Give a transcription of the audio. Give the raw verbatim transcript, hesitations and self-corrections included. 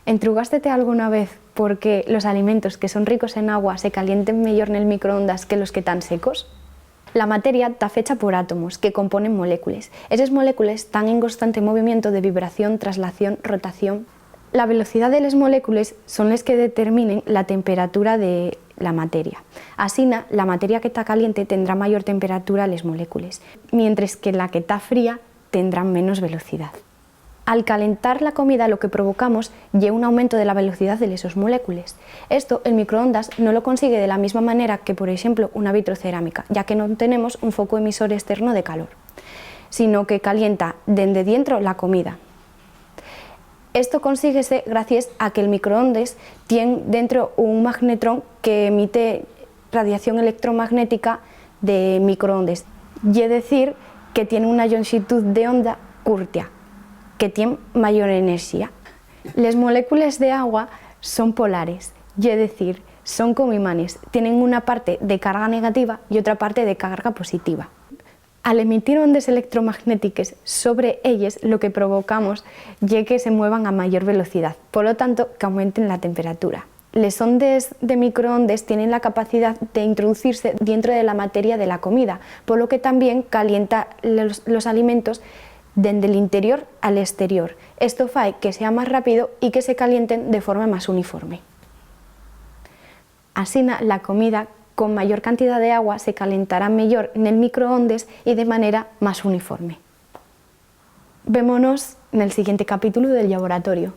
Entrugástete alguna vez por qué los alimentos que son ricos en agua se calienten meyor nel microondas que los que tán secos? La materia ta fecha por átomos que componen molécules. Eses molécules tán en constante movimiento de vibración, traslación, rotación. La velocidá de les molécules son les que determinen la temperatura de la materia. Asina, la materia que ta caliente tendrá mayor temperatura a les molécules, mientres que la que ta fría tendrá menos velocidá. Al calentar la comida, lo que provocamos ye un aumento de la velocidá de les sos molécules. Esto, el microondas no lo consigue de la misma manera que, por exemplo, una vitrocerámica, ya que non tenemos un focu emisor esterno de calor, sino que calienta dende dientro la comida. Esto consíguese gracies a que el microondes tien dentro un magnetrón que emite radiación electromagnética de microondes, ye decir, que tien una llonxitú de onda curtia, que tien mayor enerxía. Les molécules de agua son polares, ye decir, son como imanes, tienen una parte de carga negativa y otra parte de carga positiva. Al emitir ondes electromagnétiques sobre elles, lo que provocamos ye que se muevan a mayor velocidá, polo tanto, qu'aumenten la temperatura. Les ondes de microondes tienen la capacidá de introducirse dientro de la materia de la comida, polo que tamién calienta los, los alimentos dende l'interior al esterior. Esto fai que sea más rápido y que se calienten de forma más uniforme. Asina, la comida con mayor cantidá de agua se calentará meyor nel microondes y de manera más uniforme. Vémonos nel siguiente capítulo del llaboratorio.